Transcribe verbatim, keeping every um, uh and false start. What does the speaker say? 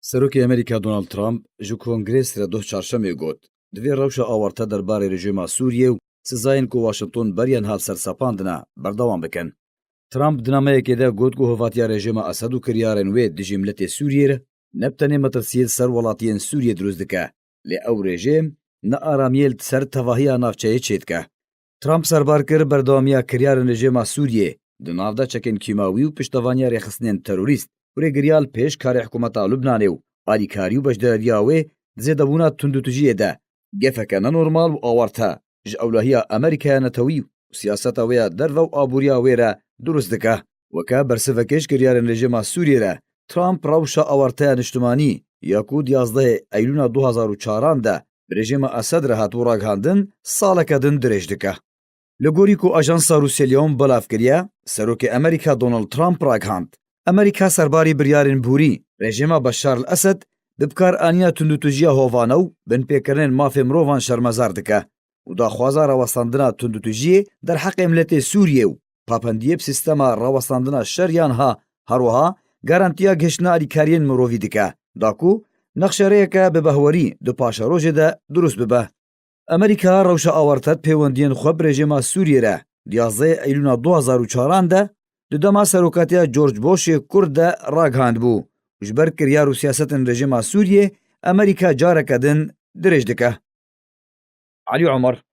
Serokê Amerîka Donald Trump ji Kongrês re doh çarşemê got, divê rewşa awarte derbarê rejîma Sûriyê û sizayên ku Washington beriya niha sersepandine berdewam bikin. Trump di nameyekê de got ku hovatiya rejîma Esed û kiryarên wê dijî miletê Sûriyê re ne bi tenê metirsiyê li ser welatiyên Sûriyê dirust dike, lê ew rejîm ne aramiyê li ser tevahiya navçeyê çêdike. Trump serbar kir berdewamiya kiryarên rejîma Sûriyê di nav de çekên kîmawî û piştevaniya rêxistinên terorîst û rêgiriya li pêş karê hikûmeta Lubnanê û alîkarî û beşdareviya wê di zêdebûna tundûtijiyê de gefeke nenormal û awarte ji ewlehiya Amerîkaya Netewî û siyaseta wê ya derve û aboriya wê re dirust dike. Weke bersivekê ji kiryarên rejîma Sûriyê re Trump rewşa awarteya niştimanî ya ku di yazdehê Eylûna du hazar û çaran de bi rejîma Esed re hatibû ragihandin, saleke din dirêj dike. Li gorî ku ajansa Rûsya Lyon belav kiriye, Serokê Amerîka Donald Trump ragihand, Amerîka serbarî biryarên borî rejîma Beşar el Esed bi bikaranîna tundûtijiya hovane û binpêkirinên mafê mirovan şermezar dike û daxwaza rawestandina tundûtijiyê derheqê miletê Sûriyê û papendiyê bi sîstema rawestandina şer yan ha herwiha garantiya gihiştina alîkariyên mirovî dike, da ku nexşerêyeke bi behwerî di paşerojê de dirust bibe. Amerîka rewşa awarte di pêwendiyên xwe bi rejîma Sûriyê re di yazdehê Eylûna du hazar û çaran de di dema serokatiya George Bushê Kurd de ragihandibû û ji ber kiryar û siyasetên rejîma Sûriyê Amerîka careke din dirêj dike. Elî Omer,